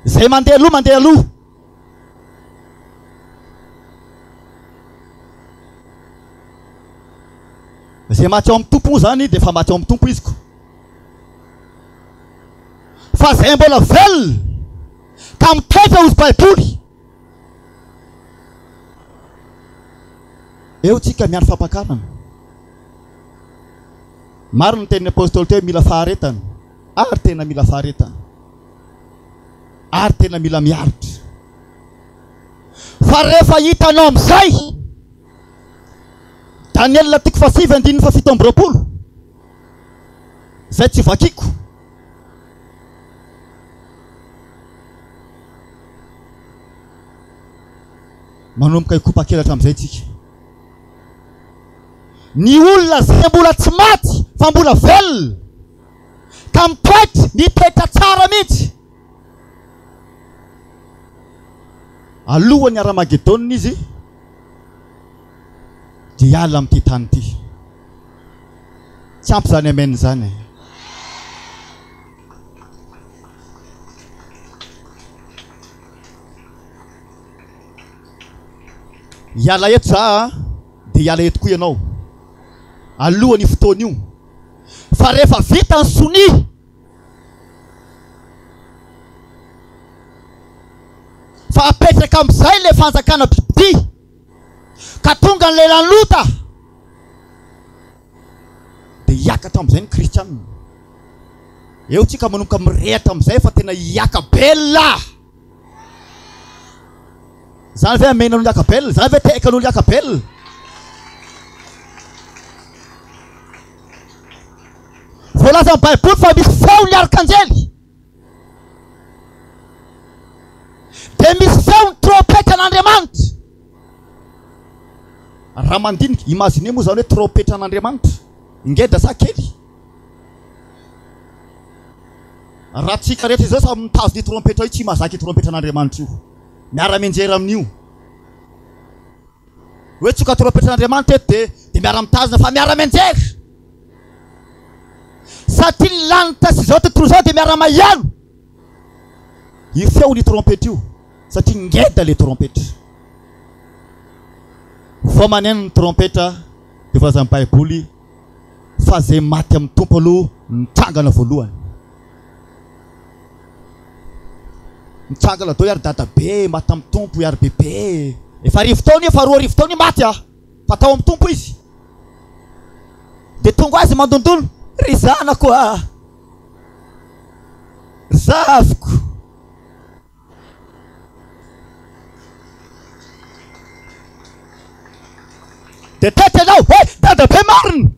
Izay mandeha aloha mandeha aloha. Izay maty ao amin'ny Tompo moa izany dia efa maty ao amin'ny Tompo izy ko. Fa izay mbola velona ka mitoetra hozy Baiboly. Eo tsika miandry fampakarana. Marina ny tenin'ny Apostoly teo hoe mila faharetana. Ary tena mila faharetana. Ary tena mila miaritra. Fa rehefa hitanao amin'izay, Daniela toko fahasivy andininy fahafito amby 20, izay tsy vakiko. Manomboka hikopa-kelatra amin'izay tsika. Ny olona izay mbola tsy maty fa mbola velona ka mitoetra, mitoetra tsara mihitsy. Alohan'ny Aramagedona izy dia hiala amin'ity tany ity. Tsy ampy izany amen izany e. Hiala eto za a, dia hiala eto koa ianao. Alohan'io fotoana io. Fa rehefa vita ny sonia, fa apetraka amin'izay ilay fanjakana bibidia, ka tonga ny lehilahy Lota, dia hiakatra amin'izay ny kristianina. Eo tsika manomboka mirehatra amin'izay fa tena hiaka-belona. Zany ve amena an'olo hiaka-belona? Zany ve tehaka an'olo hiaka-belona? Voalazan'ny Baiboly fa misy feon'ny arkanjely. Dia misy feon'ny trompetran'Andriamanitra. Raha mandinika, imagine moa zany hoe trompetran'Andriamanitra. Ngeda sa kely? Raha tsika rehetra izao samy mitazona io trompetra io, tsy mahazaka io trompetran'Andriamanitra io. Miara-mianjera amin'io. Hoe tsoka trompetran'Andriamanitra eto dia dia miara-mitazona fa miara-mianjera. Satria ny lanitra sy izao tontolo izao dia miara-maheno io feon'io trompetra io satria ngeda ilay trompetra. Vao maneno ny trompetra dia voalazan'ny Baiboly fa izay maty amin'ny Tompo aloha mitsangana voalohany. Mitsangana daholo ary dadabe maty tamin'ny Tompo, ary bebe. Efa arivo taona io, efa 2000 taona io maty ah. Fa tao amin'ny Tompo izy. Dia tonga azy mandondona, ry zanako ah. Ry zaviko. Dia taitra ianao, hoe dadabe marina.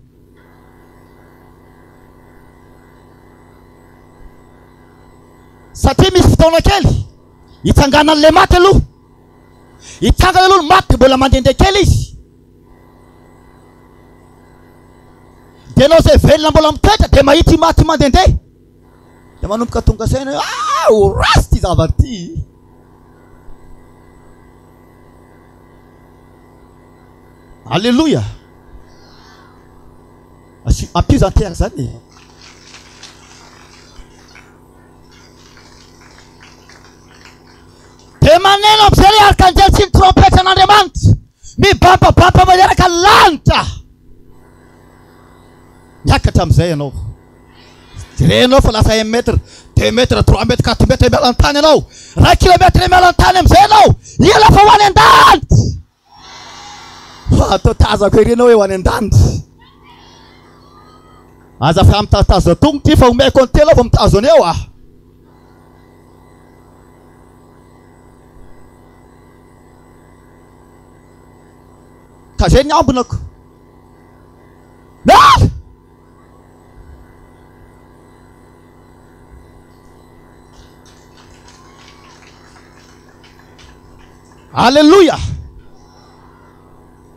Satria misy fotoana kely. Hitsanganan'ilay maty aloha. Hitsangana aloha ny maty dia mbola mandehandeha kely izy. Dia ianao izay velona mbola mitoetra dia mahita io maty io mandehandeha. Dia manomboka tonga saina hoe ah, ho ratsy ity zavatra ity. Alléluia. Asio, ampio izany tehaka izany e. Dia maneno amin'izay ilay arkanjely sy ny trompetran'Andriamanitra, mibabababa maneraka ny lanitra. Miakatra amin'izay ianao. Jerenao fa lasa un mètre, deux mètres, trois mètres, quatre mètres miala ny tany ianao. Iray kilomètre miala ny tany amin'izay ianao. Ela fa ho any an-danitra. Fa atao tazako ery ianao hoe ho any an-danitra. Aza fa mitazotazona tongotra io fa omeko an'i telo aho vao mitazona eo ah. Ka zay ny ambinako. Ah! Aleloia!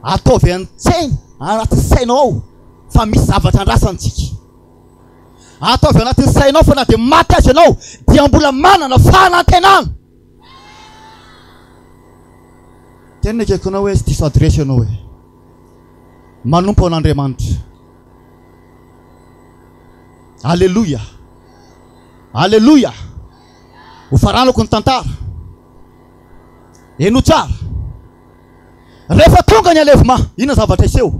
Ataovy an-tsaina, anatin'ny sainao ao fa misy zavatra andrasantsika. Ataovy anatin'ny sainao fa na dia maty aza ianao dia mbola manana fanantenana. Tena ekeko anao hoe tsy diso adiresy ianao e. Manompo an'Andriamanitra. Aleloia! Aleloia! Hofaranako ny tantara. Henoy tsara. Rehefa tonga ny enlèvement, inona zavatra hiseho?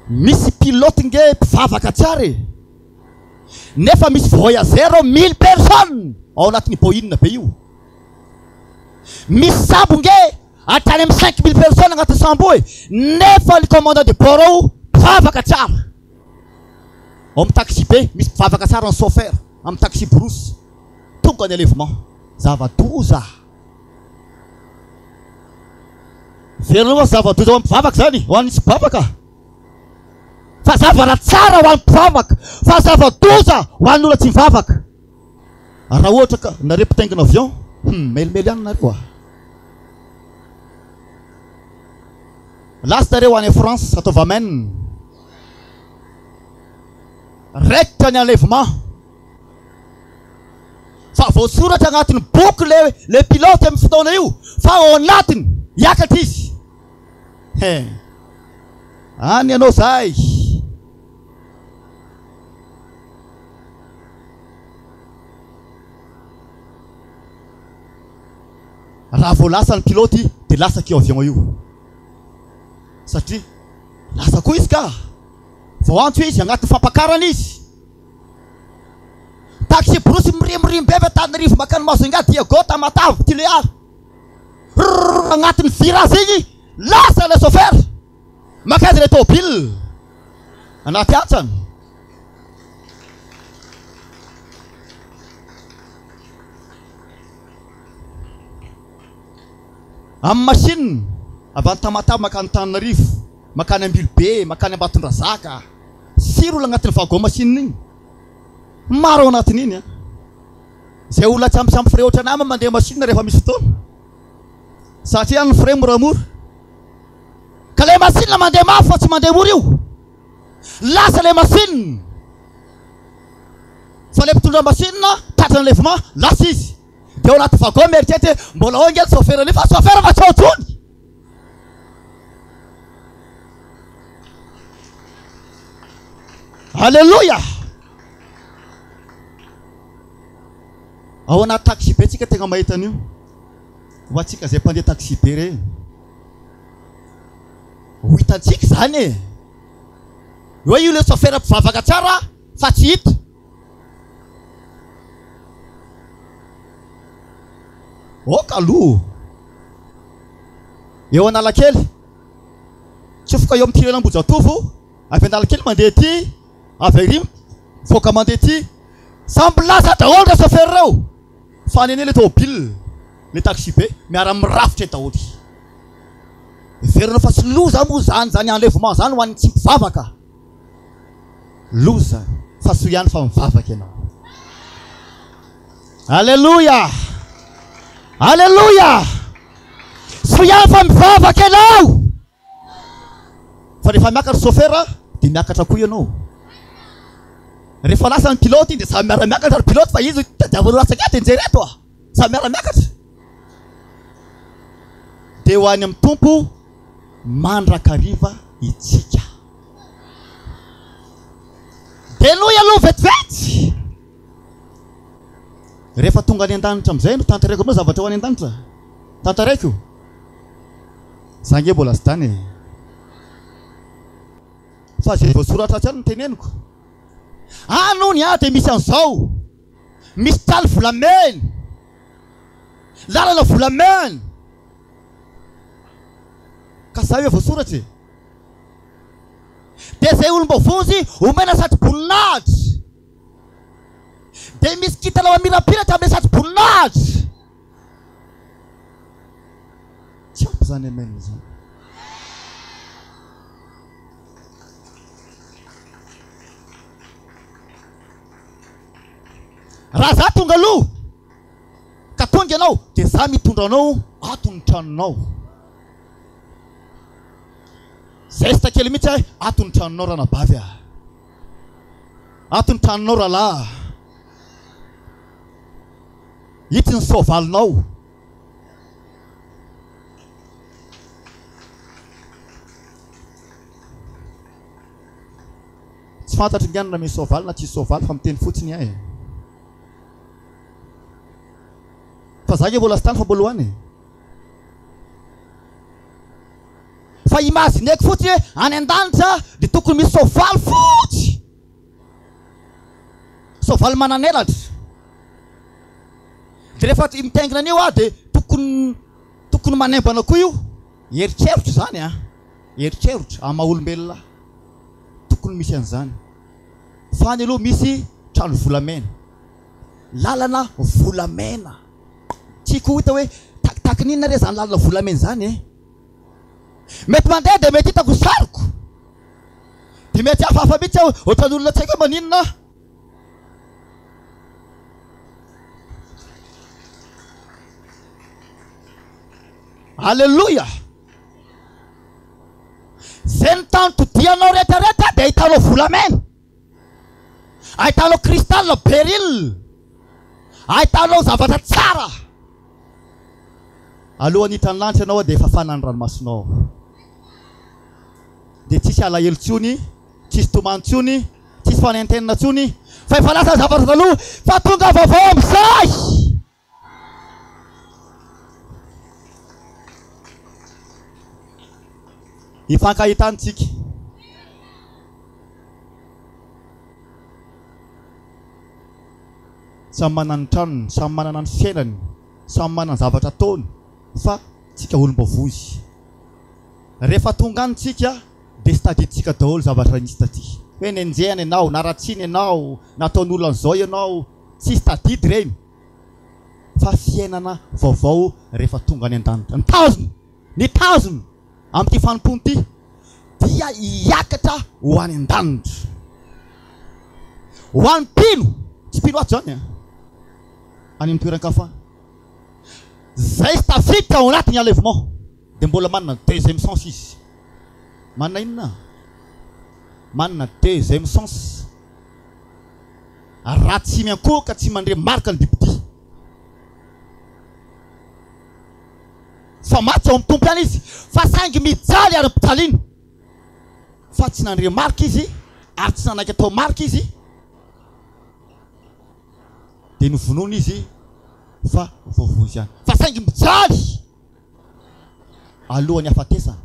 Misy pilote nge mpivavaka tsara e. Nefa misy voyageur ao mille personnes ao anatin'ny Boeing be io. Misy sambo nge hatrany amin'ny 5000 personnes agnatin'ny sambo e. Nefa ny commandant de bord ao mpivavaka tsara. Ao amin'ny taxi be misy mpivavaka tsara ny chauffeur amin'ny taxi brousse. Tonga ny enlèvement. Zava-doza. Velona hoa zava-doza ho an'ny mpivavaka izany, ho an'ny tsy mpivavaka. Fa zavatra tsara ho an'ny mpivavaka, fa zava-doza ho an'ny olona tsy mivavaka. Raha ohatra ka nareo mpitaingina avion, hum, melimely ihany nareo ah. Lasa nareo any France, ataovy amen. Raikitra ny enlèvement. Fa voasoratra agnatin'ny boky le le pilote amin'ny fotoana io fa ao anatiny hiakatra izy. He. Any ianao zay. Raha vao lasa ny pilote dia lasa io avion io. Satria lasa koa izy ka. Vao antso izy agnatin'ny fampakarana izy. Taxi-brousse mirimorimo be avy Antananarivo mankany Majunga, Diego, Tamatave, Tuléar. Rrrr agnatin'ny virage igny, lasa ilay chauffeur. Mankaiza ilay tôbile? Anaty hantsana. Amin'ny machine, avy any Tamatave mankany Antananarivo, mankany Ambilobe, mankany Ambatondrazaka. Firy olona agnatin'ny wagon machine igny? Maro ao anatin'iny an! Izay olona tsy ampy frais ohatranà moa mandeha machine rehefa misy fotoana. Satria any ny frais moramora. Ka ilay machine mandeha mafy fa tsy mandeha mora io. Lasa ilay machine. Fa ilay mpitondra machine tratran'ny enlèvement, lasa izy. Dia ao anaty wagon mieritreritra hoe mbola ao ange ny chauffeur an'io fa chauffeur fa tsy ao intsony. Aleloia! Ao anaty taxi be tsika tegna mahita an'io. Ho antsika izay mpandeha taxi be ireny. Ho hitantsika izany e. Hoe io ilay chauffeur mpivavaka tsara fa tsy hita. Ok aloha. Eo Analakely. Tsofoka eo amin'ny tunnel Ambohijatovo, avy Analakely mandeha aty, avy ary mivoaka mandeha aty. Samy milaza daholo ireo chauffeur ireo fa any anie ilay tômôbile, ilay taxi be, miara-mirafitra eo daholo. Heverina fa tsy loza moa izany izany enlèvement izany ho an'ny tsy mpivavaka. Loza fa soa ihany fa mivavaka ianao. Aleloia! Aleloia! Soa ihany fa mivavaka ianao! Fa rehefa miakatra chauffeur dia miakatra koa ianao. Rehefa lasa ny pilote iny dia samy miara-miakatra ny pilote fa izy tadiaviny ho latsaka eto enjery eto a! Samy miara-miakatra. Dia ho any amin'ny Tompo mandrakariva itsika. Dia henoy aloha vetivety. Rehefa tonga any an-danitra amin'izay no tantaraiko aminao zavatra ho any an-danitra. Tantaraiko. Za nge mbola tsy tany e. Fa izay voasoratra atsy ihany no teneniko. Any hono dia misy an'izao. Misy trano volamena. Lalana volamena. Ka zay hoe voasoratra e. Dia izay olom-boavonjy omena satroboninahitra. Dia misy kintana mamirapiratra amin'ilay satroboninahitra. Tsy ampy izany amen izany. Raha za tonga aloha ka tonga ianao dia za mitondra anao ato ny tranonao. Zesta kely mihitsy ahy ato ny tranonao ranabavy ah. Ato ny tranonao rahalahy ah. Itsy ny soavalinao. Tsy fantatro ingany na misy soavaly na tsisy soavaly fa miteny fotsiny aho e. Fa za nge mbola tsy tany fa mbola ho any e. Fa imagineko fotsiny hoe any an-danitra dia tokony misy soavaly fotsy. Soavaly manan'elatra. Dia rehefa mitaingina an'io aho dia tokony tokony manembana koa io. Eritreritra izany an. Eritreritra amin'ny maha olombelona ahy. Tokony misy an'izany. Fa any aloha misy trano volamena. Lalana volamena. Tiako ho hita hoe takitakin'inona inona re izany lalana volamena izany e? Mety mandeha dia mety hitako sariko. Dia mety hafahafa mihitsy aho, ohatran'ny olona tsy haiko hoe maninona aho. Aleloia! Izay ny tany todianao rehetra rehetra dia ahitanao volamena. Ahitanao cristal beryl. Ahitanao zavatra tsara. Alohan'ny hiditra ny lanitra ianao dia fafana ny ranomasonao. Dia tsisy alahelo tsony, tsisy tomany tsony, tsisy fanaintainana tsony, fa efa lasa ny zavatra taloha fa tonga vaovao amin'izay. Hifankahita any tsika. Samy manana ny tranony, samy manana ny fiainany, samy manana ny zavatra ataony fa tsika olom-boavozy. Rehefa tonga any tsika dia tsy tadidintsika daholo zavatra nisy taty. Hoe nenjehana ianao, naratsiana ianao, nataon'olona an'izao ianao, tsisy tadidy ireny fa fiainana vaovao rehefa tonga any an-danitra. Ny tanjona, ny tanjona amin'ity fanompoana ity dia hiakatra ho any an-danitra. Ho an'ny mpino, tsy mpino ato izany an, any amin'ny toeran-kafa any. Izay tsy tafiditra ao anatin'ny enlèvement dia mbola manana deuxième sens izy. Manana inona? Manana deuxième sens. Raha tsy miankohoka tsy mandre marika ny bibidia. Fa maty ao amin'ny Tompo ihany izy, fa saingy mijaly ary ampijaliana. Fa tsy nandre marika izy ary tsy nanaiky atao marika izy, dia novonoina izy fa voavonjy ihany. Fa saingy mijaly alohan'ny hafatesana.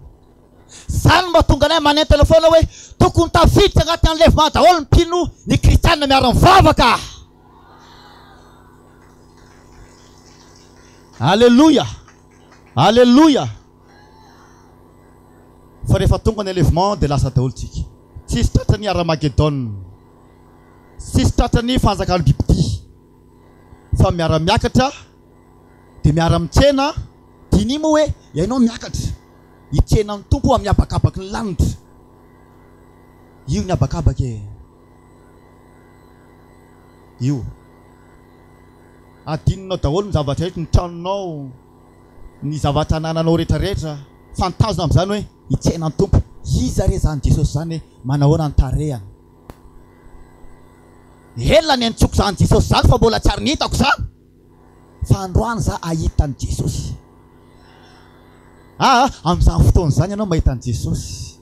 Izany no mahatonga anay manentana foana hoe tokony tafiditra anatin'ny enlèvement daholo ny mpino, ny kristiana miara-mivavaka. Aleloia! Aleloia! Fa rehefa tonga ny enlèvement dia lasa daholo tsika. Tsisy tratra ny Aramagedon. Tsisy tratra ny fanjakan'ny bibidia. Fa miara-miakatra dia miara-mitsena. Diniho moa hoe ianao miakatra hitsena ny Tompo amin'ny habakabaky ny lanitra. Io ny habakabaka e. Io. Adinonao daholo ny zavatra rehetra, ny tranonao, ny zavatra anananao rehetra rehetra, fa ny tanjona amin'izany hoe hitsena ny Tompo. Iza re izany Jesosy izany e? Manahoana ny tarehany? Ela niantsoako izany Jesosy izany fa mbola tsy ary nihitako izany. Fa androany za ahita an'i Jesosy. Aa, amin'izany fotoana izany ianao mahita an'i Jesosy.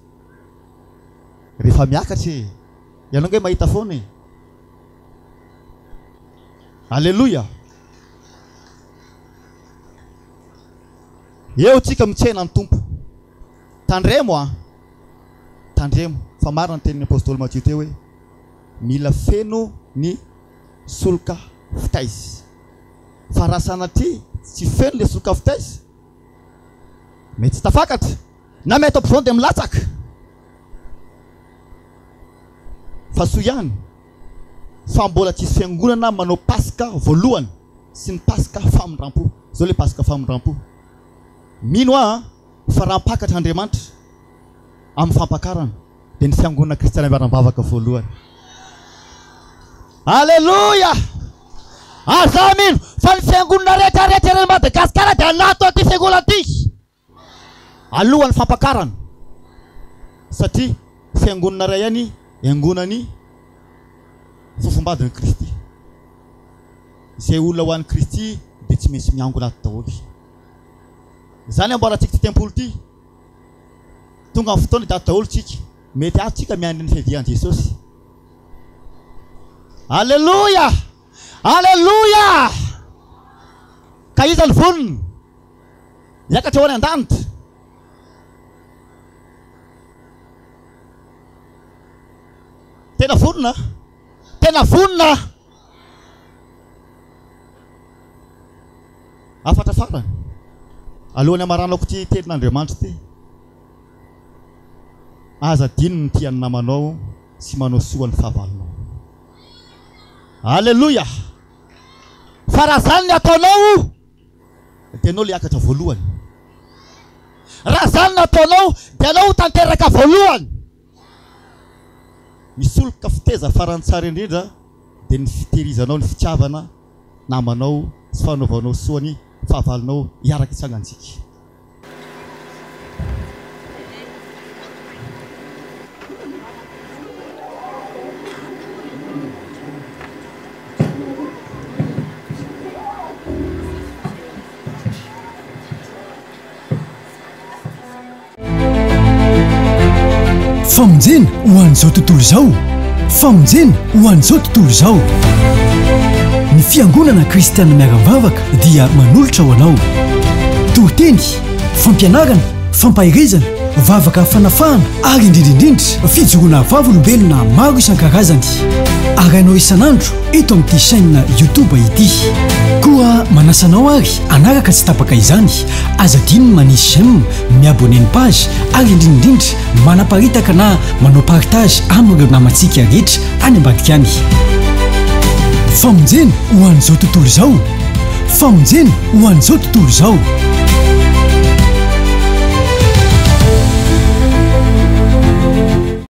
Rehefa miakatra e! Ianao ange mahita foana e! Aleloia! Eo tsika mitsena ny Tompo. Tandremo an! Tandremo fa marina ny tenin'ny Apostoly Matio teo hoe mila feno ny soloka fitaiza. Fa raha sanatria tsy feno le soloka fitaiza, mety tsy tafakatra na mety ampovoany dia milatsaka. Fa soa ihany fa mbola tsisy fiangonana manao Paska voalohany sy ny Paska famindrampo. Zao le Paska famindrampo. Mino aho fa raha hampakatra Andriamanitra amin'ny fampakarana dia ny fiangonana kristiana miara-mivavaka voalohany. Aleloia! Ary za mino fa ny fiangonana rehetra rehetra eran'i Madagasikara dia hanato an'ity fiangonana ity. Alohan'ny fampakarana satria fiangonana iray ihany iangonan'ny fofombadin'i Kristy. Izay olona ho an'i Kristy dia tsy maintsy miangona ato daholo. Izany amboarantsika ity tempoly ity. Tonga ny fotoana dia ato daholo tsika. Mety ato tsika miandry ny fiavian'i Jesosy. Aleloia! Aleloia! Ka iza no vonona? Hiakatra ho any an-danitra. Tena vonona? Tena vonona? Hafatra farany, alohan'ny hamaranako ity tenin'Andriamanitra ity, aza adino ny mitia ny namanao sy manao soa ny fahavalonao. Aleloia! Fa raha izany ny ataonao, dia ianao ilay hiakatra voalohany. Raha izany no ataonao, dia ianao ho tanteraka voalohany. Ny soloka fiteza farany tsara indrindra dia ny fitehirizanao ny fitiavana namanao sy fanaovanao soa ny fahavalonao hiaraka hitsangan-tsiky. Famonjena ho an'izao tontolo izao. Famonjena ho an'izao tontolo izao. Ny Fiangonana Kristiana Miara-mivavaka dia manolotra ho anao toriteny, fampianarana, fampaherezana, vavaka fanafahana ary indrindra indrindra fijoroana vavolombelona maro isan-karazany. Arahinao isan'andro eto amin'ity chaîne YouTube ity. Koa manasa anao ary hanaraka tsy tapaka izany. Aza adino ny manisy j'aime, mi-abonner ny page ary indrindra indrindra manaparitaka na manao partage amin'ireo namantsika rehetra any ambadika any. Famonjena ho an'izao tontolo izao. Famonjena ho an'izao tontolo izao.